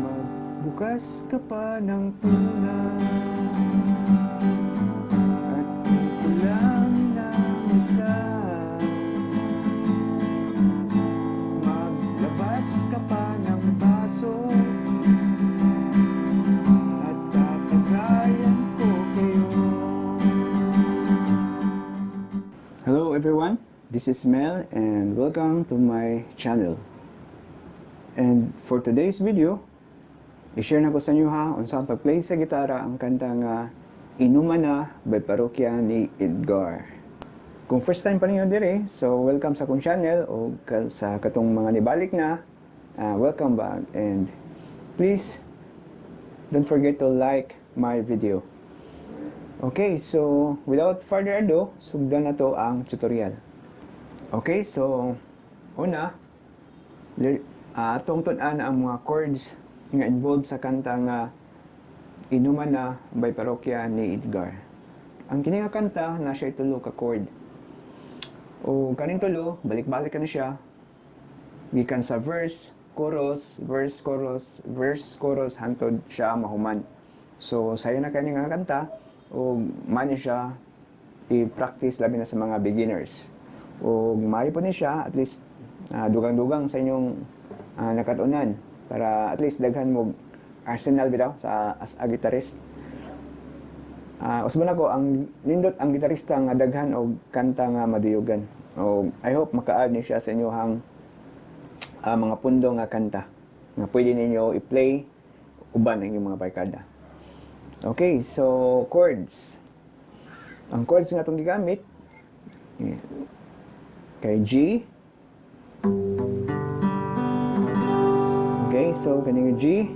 Magbukas ka pa ng tuna at kukulangin ng isa. Maglabas ka pa ng baso at tatagayan ko kayo. Hello everyone, this is Mel and welcome to my channel. And for today's video, i-share na ko sa inyo ha unsa ang pag-play sa gitara ang kanta nga Inuman Na by Parokya ni Edgar. Kung first time pa ninyo diri, so welcome sa akong channel o sa katong mga nibalik na, welcome back and please don't forget to like my video. Okay, so without further ado, sugdan na to ang tutorial. Okay, so una, atong tun-an ang mga chords nga involved sa kanta nga Inuman Na by Parokya ni Edgar. Ang kini nga kanta na siya tulo ka chord. O kaning tulo, balik-balik ka na siya. Gikan sa verse, chorus, verse, chorus, verse, chorus hantod siya mahuman. So sayo na kani nga kanta o man siya i-practice labi na sa mga beginners. O maayo po ni siya at least dugang-dugang sa inyong nakatunan para at least daghan mo arsenal bitaw sa as a guitarist. Usban ako ang nindot ang gitarista nga daghan og kanta nga maduyugan. O I hope maka-add ni siya sa inyong mga pundo nga kanta nga pwede ninyo i-play uban ang inyong mga barkada. Okay, so chords. Ang chords nga atong gigamit kay G. Okay, so kaning G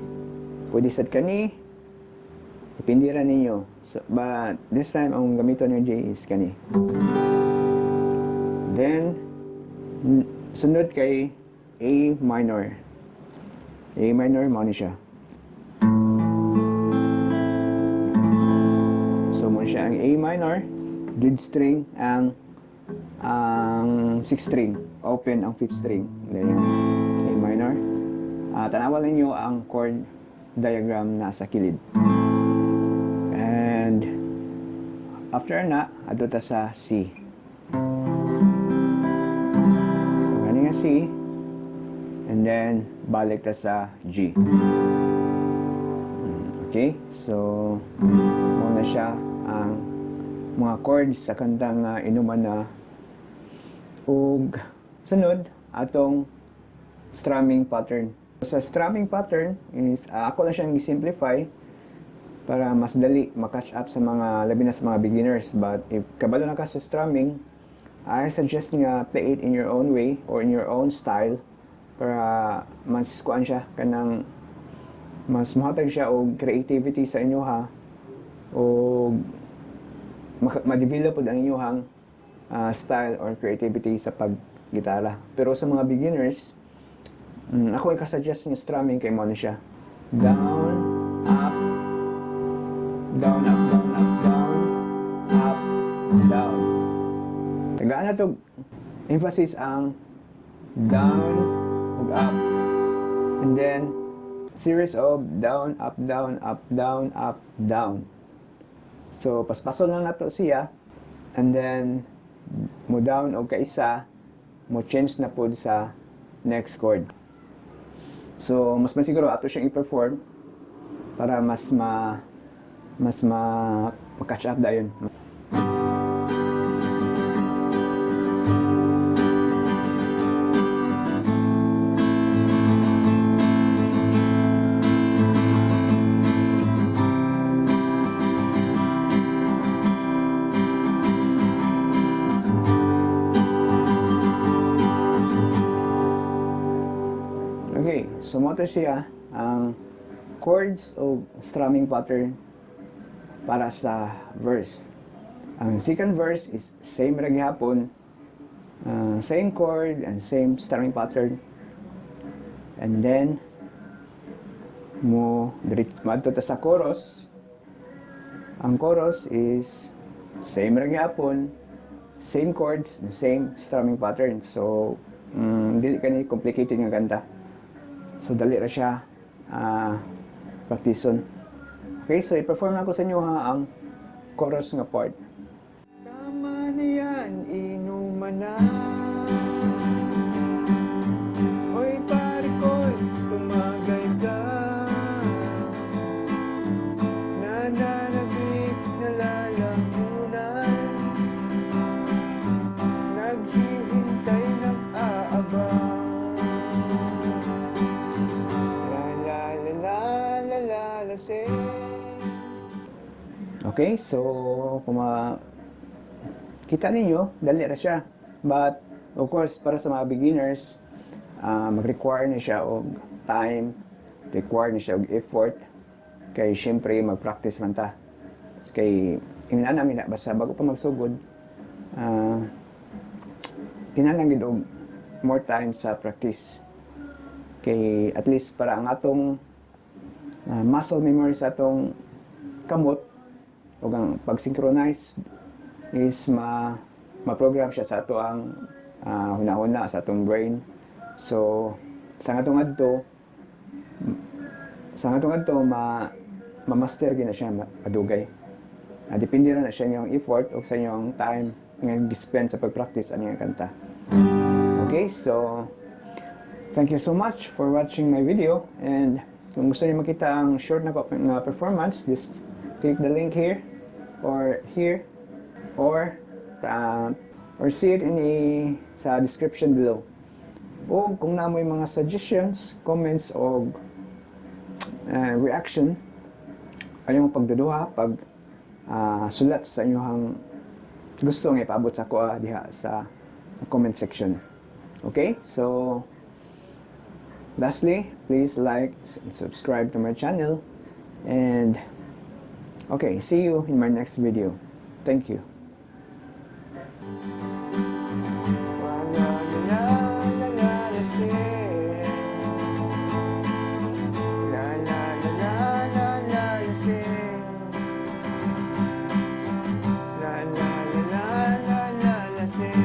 pwede sad kani, depende ra ninyo. So, but this time ang gamiton ng G is kani. Then sunod kay A minor. A minor mao ni siya. So mo siya ang A minor, lead string ang sixth string, open ang fifth string. Then yung A minor. Tanawan ninyo ang chord diagram na sa kilid. And after na, adto ta sa C. So gani nga C, and then balik ta sa G. Okay, so mao na siya ang mga chords sa kantang Inuman Na. Ug sunod atong strumming pattern. Sa strumming pattern is ako lang siyang gi-simplify para mas dali ma-catch up sa mga labi na sa mga beginners. But if kabalo na ka sa strumming, I suggest nga play it in your own way or in your own style para mas kuan siya kanang mas mohatag siya og creativity sa inyo ha, o ma-develop pod ang inyong style or creativity sa paggitara. Pero sa mga beginners, ako i-suggest nga strumming kay mo na siya. Down, up, down, up, down, up, down, up, down. Tagaan na to emphasis ang down ug up. And then series of down, up, down, up, down, up, down. So paspasol lang nato siya and then mo down og kaisa, mo change na pod sa next chord. So mas masiguro ato siyang i-perform para mas ma ma-catch up dayon. Okay, so mo to siya ang chords o strumming pattern para sa verse. Ang second verse is same ra gihapon, same chord and same strumming pattern. And then mo madto ta sa chorus. Ang chorus is same ra gihapon, same chords, the same strumming pattern. So, dili kani complicated nga kanta. So dali ra siya praktison. Okay, so i-perform na ko sa inyo ha ang chorus nga part. Tama na yan, inuman na. Hoy pare ko'y tumagay ka. Nananabik na lalamunan, naghihintay, nag-aabang. La la la la la la la say. Okay, so kung kita ninyo, dali ra siya. But of course, para sa mga beginners, mag-require ni siya og time, require ni siya og effort kay syempre mag-practice man ta. Kay ingnan namin na basta bago pa magsugod, kinahanglan gid og more time sa practice. Kay at least para ang atong muscle memory sa atong kamot ug ang pag-synchronize is ma ma-program siya sa ato ang hunahuna sa atong brain. So sa ngadto ma ma-master gyud na siya madugay. Depende ra na siya inyong effort o sa inyong time nga gi-spend sa pag-practice ani nga kanta. Okay, so thank you so much for watching my video, and kung gusto niyo makita ang short na performance, just click the link here or here or see it in the sa description below. O kung naa moy mga suggestions, comments o reaction, ayaw mo pagduduha pag sulat sa inyong gusto nga ipaabot sa akoa diha sa comment section. Okay? So lastly, please like and subscribe to my channel and okay, see you in my next video. Thank you. La la la la la la say. La la la la la la la say. La la la la la la la say.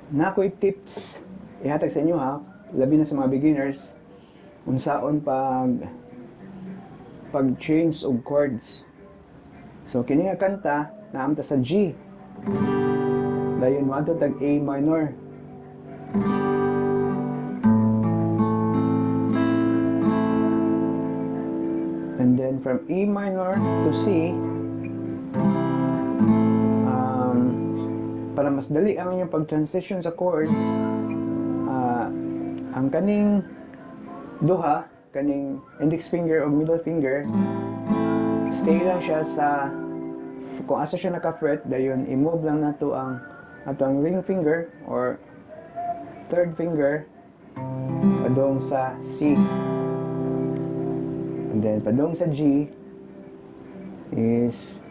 Naa ko'y tips ihatag sa inyo ha, labi na sa mga beginners, unsaon pag change og chords. So kini nga kanta naa man ta sa G. Dayon moadto tag A minor. And then from A minor to C, para mas dali ang inyong pag-transition sa chords, ang kaning duha, kaning index finger o middle finger, stay lang siya sa kung asa siya naka-fret, dayon i-move lang nato ang ato ang ring finger or third finger padung sa C. And then padung sa G is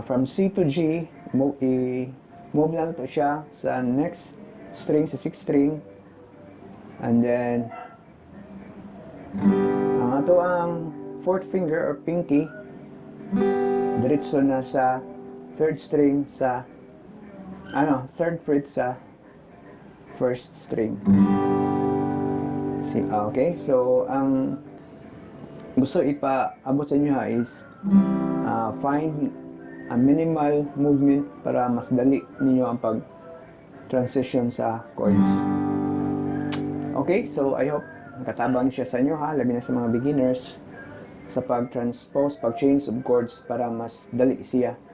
from C to G, i-move lang to siya sa next string, sa sixth string. And then ang ato ang fourth finger or pinky diretso na sa third string sa third fret sa first string. See, okay, so ang gusto ipaabot sa inyo ha is find a minimal movement para mas dali ninyo ang pag transition sa chords. Okay, so I hope nakatabang siya sa inyo ha, labi na sa mga beginners sa pag-transpose, pag-change of chords para mas dali siya.